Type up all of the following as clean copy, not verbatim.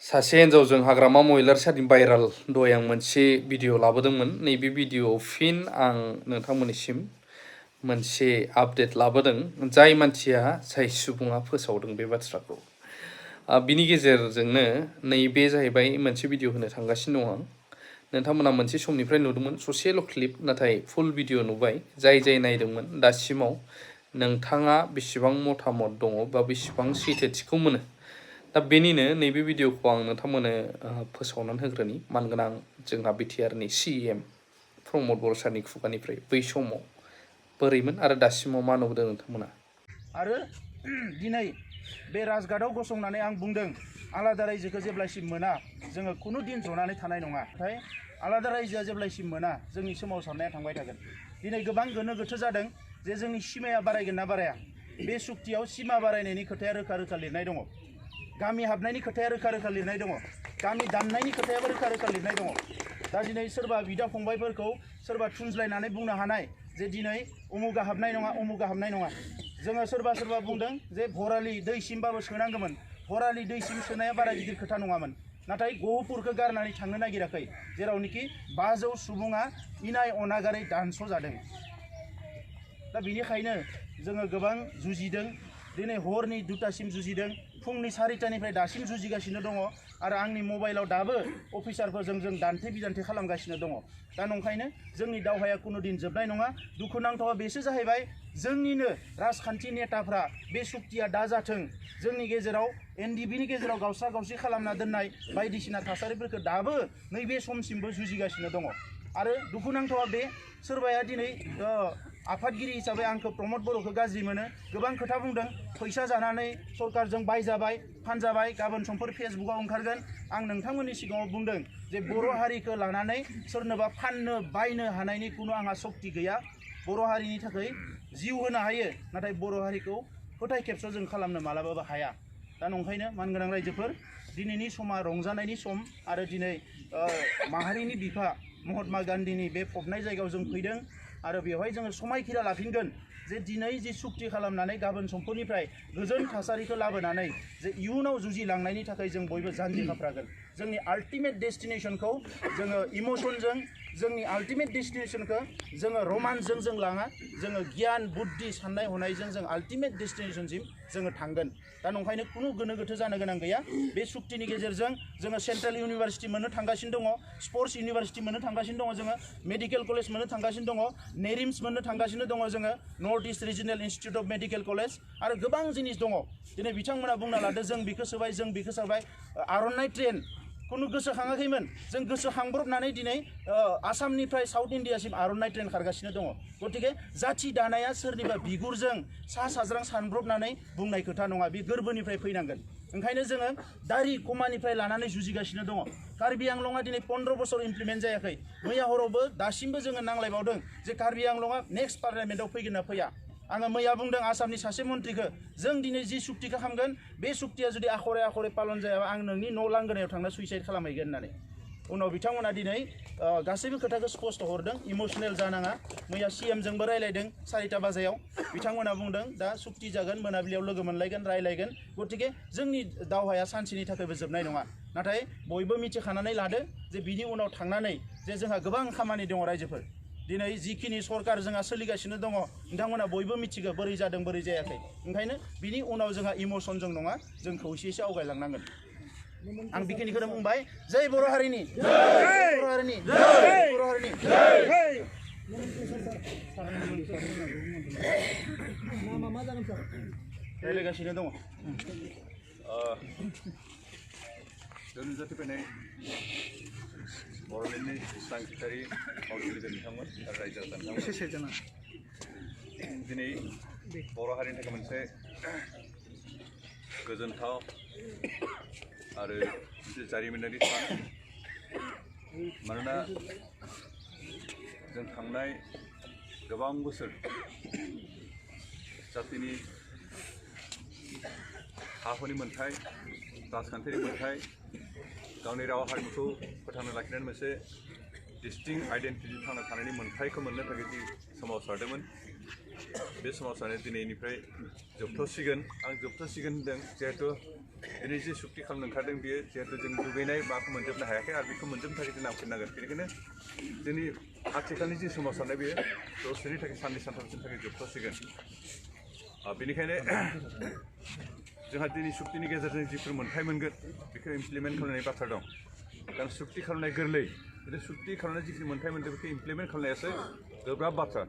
सासे हिन्जावजों हाग्रामा महिलार सादिन भाइराल दहाय आं मोनसे भिडिअ लाबोदोंमोन। नैबे भिडिअआव फिन आं नोंथांमोननिसिम मोनसे आपडेट लाबोदों। जाय मानसिया जाय सुबुङा फोसावदों बे बाथ्राखौ बिनि गेजेरजोंनो नैबे जाहैबाय मोनसे भिडिअ होनो थांगासिनो दं आं। नोंथांमोना मोनसे समनिफ्राय नुदोंमोन ससेल' क्लिप, नाथाय फुल भिडिअ नुबाय। जाय नायदोंमोन दासिमाव नोंथाङा बेसेबां मतामत दङ बा बेसेबां सैथोथिखौ मोनो। दा बेनिनो नैबे भिडिअखौ आं नोंथांमोननो फोसावनानै होग्रोनि। मानगोनां जोंहा बिटिआरनि सिएम प्रमद बर' सारनि खुगानिफ्राय बै समाव बोरैमोन आरो दासिमाव मा नुबोदों नोंथांमोना। आरो दिनै बे राजघाटआव गसंनानै आं बुंदों आलादा रायजोखौ जेब्लासिम मोना जोङो खुनु दिन जनानै थानाय नङा। नाथाय आलादा रायजोआ जेब्लासिम मोना जोंनि सोमावसारनाया थांबाय थागोन। दिनै गोबां गोनो गोथो जादों जे जोंनि सिमाया बारायगोन ना बाराया। बे सुक्तियाव सिमा बारायनायनि खोथाया रोखा रोखा लिरनाय दङ। गामि हाबनायनि खोथाया रोखा रोखा लिरनाय दङ। गामि दाननायनि खोथायाबो रोखा रोखा लिरनाय दङ। दा दिनै सोरबा बिदा फंबायफोरखौ सोरबा थुनज्लायनानै बुंनो हानाय जे दिनै उमुगा हाबनाय नङा उमुगा हाबनाय नङा। जोङो सोरबा बुंदों जे भरालि दैसिमबाबो सोनांगौमोन। भरालि दैसिम सोनाया बारा गिदिर खोथा नङामोन। नाथाय गहपुरखौ गारनानै थांनो नागिराखै, जेरावनोखि 500 सुबुङा इनाय अनागारै दानस' जादों। दा बेनिखायनो जोङो गोबां जुजिदों। दिनै हरनि 2टासिम जुजिदों, फुंनि 4टानिफ्राय दासिम जुजिगासिनो दङ। आरो आंनि मबाइलाव दाबो अफिसारफोरजों जों दान्थे बिदान्थे खालामगासिनो दङ। दा नंखायनो जोंनि दावहाया कुनु दिन जोबनाय नङा। दुखुनांथावा बेसो जाहैबाय जोंनिनो राजखान्थि नेताफ्रा बे सुक्तिया दाजाथों जोंनि गेजेराव एनडिबिनि गेजेराव गावस्रा गावस्रि खालामना दोननाय बायदिसिना थासारिफोरखौ दाबो नैबे समसिमबो जुजिगासिनो दङ। आरो दुखुनांथावा बे सोरबाया दिनै आफादगिरि हिसाबै आंखौ प्रमद बर'खौ गाज्रि मोनो, गोबां खोथा बुंदों। फैसा जानानै सरकारजों बायजाबाय फानजाबाय, गाबोन समफोर फेसबुकाव ओंखारगोन। आं नोंथांमोननि सिगाङाव बुंदों जे बर' हारिखौ लानानै सोरनोबा फाननो बायनो हानायनि कुनु आंहा सक्ति गैया। बर' हारिनि थाखाय जिउ होनो हायो, नाथाय बर' हारिखौ फोथाय खेबस' जों खालामनो मालाबाबो हाया। दा नंखायनो मानगोनां रायजोफोर, दिनैनि समा रंजानायनि सम। आरो दिनै माहारिनि बिफा महात्मा गान्धीनि बे फबनाय जायगायाव जों फैदों। आरो बेवहाय जोङो समायखिरा लाफिनगोन जे दिनै जि सुक्ति खालामनानै गाबोन समफोरनिफ्राय गोजोन थासारिखौ लाबोनानै जे इयुनाव जुजिलांनायनि थाखाय जों बयबो जानजि खाफ्रागोन। जोंनि आल्टिमेट डेस्टिनेसनखौ जोङो इमोसनजों, जोंनि आल्टिमेट डेस्टिनेसनखौ जोङो रमान्सजों जों लाङा, जोङो गियान बुद्धि साननाय हनायजों जों आल्टिमेट डेस्टिनेसनसिम जोङो थांगोन। दा नंखायनो खुनु गोनो गोथो जानो गोनां गैया। बे सुक्तिनि गेजेरजों जोङो सेन्ट्रेल इउनिभारसिटि मोननो थांगासिनो दङ, स्पर्ट्स इउनिभारसिटि मोननो थांगासिनो दङ, जोङो मेडिकेल कलेज मोननो थांगासिनो दङ, नेरिम्स मोननो थांगासिनो दङ, जोङो north east regional institute of medical college आरो गोबां जिनिस दङ। दिनै बिथांमोना बुंना लादो जों बेखौ सोबाय जों बेखौ सोबाय। आर'नाइ ट्रेन कुनु गोसोखाङाखैमोन, जों गोसोखांब्रबनानै दिनै आसामनिफ्राय साउथ इन्डियासिम आर'नाइ ट्रेन खारगासिनो दङ। गतिके जाथि दानाया सोरनिबा बिगुरजों सा साज्रां सानब्रबनानै बुंनाय खोथा नङा, बे गोरबोनिफ्राय फैनांगोन। ओंखायनो जोङो दारि कमानिफ्राय लानानै जुजिगासिनो दङ। कार्बि आंलंआ दिनै 15 बोसोर इमप्लिमेन्ट जायाखै। मैया हरावबो दासिमबो जोङो नांलायबावदों जे कार्बि आंलंआ नेक्स्ट पार्लियामेन्टआव फैगोन ना फैया। आङो मैया बुंदों आसामनि सासे मन्थ्रिखौ, जों दिनै जि सुक्तिखौ खालामगोन बे सुक्तिया जुदि आखरे आखरे पालन जायाबा आं नोंनि न' लांगोनायाव थांना सुइसाइड खालामहैगोन होननानै। उनाव बिथांमोना दिनै गासैबो खोथाखौ स्पष्ट हरदों, इमोसनेल जानाङा। मैया सिएमजोंबो रायलायदों 4टा बाजायाव। बिथांमोना बुंदों दा सुक्ति जागोन, मोनाबिलियाव लोगो मोनलायगोन, रायलायगोन। गतिके जोंनि दावहाया सानसेनि थाखायबो जोबनाय नङा। नाथाय बयबो मिथिखानानै लादो जे बिनि उनाव थांनानै जे जोंहा गोबां खामानि दङ रायजोफोर। दिनै जिखिनि सरकार जोंहा सोलिगासिनो दङ नोंथांमोना बयबो मिथिगौ बोरै जादों बोरै जायाखै। ओंखायनो बिनि उनाव जोंहा इमोसनजों नङा, जों खौसेयैसो आवगायलांनांगोन। आं बेखिनिखौनो बुंबाय। जय बर' हारिनि, बर' हारिनि, बर' हारिनि। रायलायगासिनो दङ। नुजाथि फैनाय बर'लेण्डनि सांखियारि मावगिरि बिथांमोन आरो रायजो राजाफोर, दिनै बर' हारिनि थाखाय मोनसे गोजोनथाव आरो मोनसे जारिमिनारि सान। मानोना जों थांनाय गोबां बोसोर जातिनि हा-हुनि मोन्थाय, राजखान्थियारि मोन्थाय, गावनि राव हारिमुखौ फोथांना लाखिनानै मोनसे डिस्टिंक्ट आइडेन्टिटि थांना थानायनि मोन्थायखौ मोननो थाखाय जि सोमावसारदोंमोन, बे सोमावसारनाया दिनैनिफ्राय जोबथ'सिगोन आं जोबथ'सिगोन होनदों जिहेतु दिनै जे सुक्ति खालामनो ओंखारदों बेयो जिहेतु जों लुबैनाय माखौ मोनजोबनो हायाखै आरो बेखौ मोनजोबनो थाखाय जों नांफिननांगोन बेनिखायनो जोंनि आथिखालनि जि सोमावसारनाय बेयो दसेनि थाखाय साननै सानथामसोनि थाखाय जोबथ'सिगोन बेनिखायनो जोंहा दिनै सुक्तिनि गेजेरजों जिफोर मोन्थाय मोनगोन बेखौ इमप्लिमेन्ट खालामनायनि बाथ्रा दं कारण सुक्ति खालामनाय गोरलै बे सुक्ति खालामनाय जिखिनि मोन्थाय मोनदों बेखौ इमप्लिमेन्ट खालामनायासो गोब्राब बाथ्रा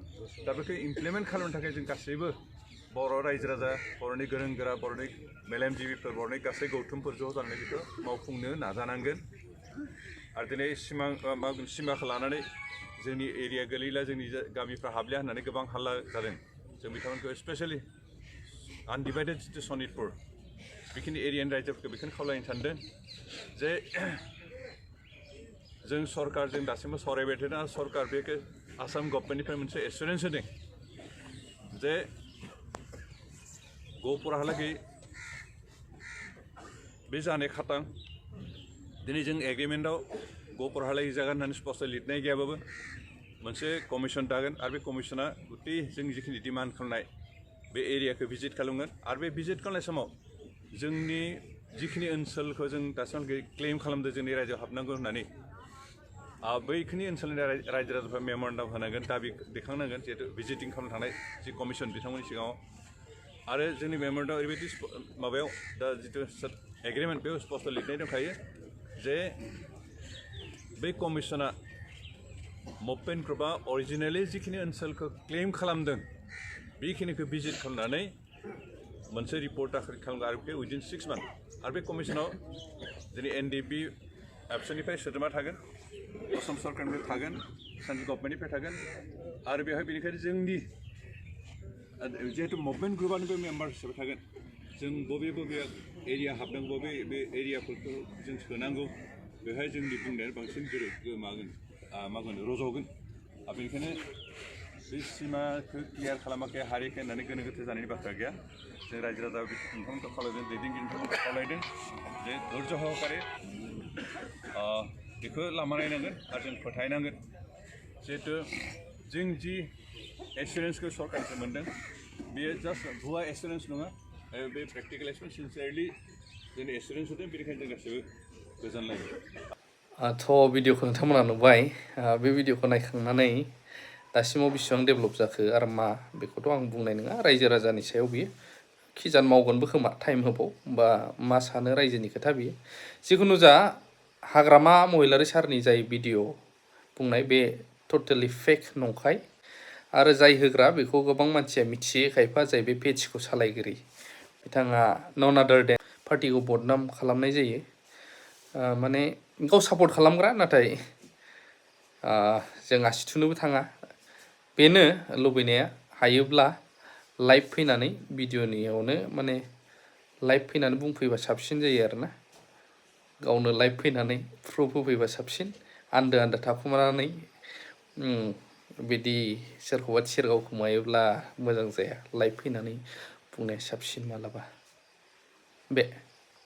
दा बेखौ इमप्लिमेन्ट खालामनो थाखाय जों गासैबो बर' रायजो राजा बर'नि गोरों गोरा बर'नि मेलेमजिबिफोर बर'नि गासै गौथुमफोर ज' जानानै बेखौ मावफुंनो नाजानांगोन आरो दिनै सिमाखौ लानानै जोंनि एरिया गोलैला जोंनि गामिफ्रा हाबलिया होननानै गोबां हाल्ला जादों जों बिथांमोनखौ स्पेसियेलि आनडिभाइडेड जितु सनितपुर बेखिनि एरियानि रायजोफोरखौ बेखौनो खावलायनो सानदों जे जों सरकार जों दासिमबो सावरायबाय थादों आरो सरकार बेखौ आसाम गभर्नमेन्टनिफ्राय मोनसे एसुरेन्स होदों जे गहपुरहालागै बे जानाय खातां दिनै जों एग्रिमेन्टआव गहपुरहालागै जागोन होननानै स्पष्ट लिरनाय गैयाबाबो मोनसे कमिसन दागोन आरो बे कमिसना गथै जों जिखिनि डिमान्ड खालामनाय बे एरियाखौ भिजिट खालामगोन आरो बे भिजिट खालामनाय समाव जोंनि जिखिनि ओनसोलखौ जों दासिमहालागै क्लेम खालामदों जोंनि रायजोआव हाबनांगौ होननानै बैखिनि ओनसोलनि रायजो राजाफ्रा मेमरेन्डाम होनांगोन दाबि दैखांनांगोन जिहेतु भिजिटिं खालामनो थांनाय जि कमिसन बिथांमोननि सिगाङाव आरो जोंनि मेमरेन्डाम ओरैबायदि माबायाव दा जितु एग्रिमेन्ट बेयाव स्पष्ट लिरनाय दंखायो जे बै कमिसना मपेन ग्रुपआ अरिजिनेलि जिखिनि ओनसोलखौ क्लेम खालामदों बेखिनिखौ भिजिट खालामनानै मोनसे रिपर्ट दाखिल खालामगोन आरो बे उइदिन 6 मान्थ आरो बे कमिसनाव दिनै एनडिपि एबसुनिफ्राय सोद्रोमा थागोन असम सरकारनिफ्राय थागोन सेन्ट्रेल गभर्नमेन्टनिफ्राय थागोन आरो बेवहाय बेनिखायनो जोंनि जिहेतु मुभमेन्ट ग्रुपआनो बे मेम्बार हिसाबै थागोन जों बबे बबे एरिया हाबनांगौ बे एरियाफोरखौ जों सोनांगौ बेवहाय जोंनि बुंनाया बांसिन मागोन रज'गोन बेनिखायनो बे सिमाखौ क्लियार खालामाखै हारिखै होननानै गोनो गोथो जानायनि बाथ्रा गैया जों रायजो राजा नोंथांमोनखौ खावलायदों दैदेनगिरिफोरखौ खावलायदों जे धैर्य सहकारे बेखौ लामा नायनांगोन आरो जों फोथायनांगोन जिहेतु जों जि एसुरेन्सखौ सरकारनिफ्राय मोन्दों बेयो जास्ट भुवा एसुरेन्स नङा बे प्रेक्टिकेल एसुरेन्स सिनसियारलि जोंनो एसुरेन्स होदों बेनिखायनो जों गासैबो गोजोनलायो थ' भिडिअखौ नोंथांमोना नुबाय बे भिडिअखौ नायखांनानै दासिमाव बेसेबां डेभेलप जाखो आरो मा बेखौथ' आं बुंनाय नङा रायजो राजानि सायाव बियो खिजान मावगोनबो खोमा टाइम होबाव बा मा सानो रायजोनि खोथा बियो जिखुनु जा हाग्रामा महिलारि सारनि जाय भिडिअ बुंनाय बे टटेलि फेक नंखाय आरो जाय होग्रा बेखौ गोबां मानसिया मिथियो खायफा जाय बे पेजखौ सालायगिरि बिथाङा नन आदार देन पार्टिखौ बदनाम खालामनाय जायो माने गाव सापर्ट खालामग्रा नाथाय जों आसि थुनोबो थाङा बेनो लुबैनाया हायोब्ला लाइभ फैनानै भिडिअनियावनो माने लाइभ फैनानै बुंफैबा साबसिन जायो आरोना गावनो लाइभ फैनानै प्रुफ होफैबा साबसिन आन्दो आन्दो थाखुमानानै बिदि सोरखौबा थिरगाव खोमायोब्ला मोजां जाया लाइभ फैनानै बुंनाया साबसिन मालाबा बे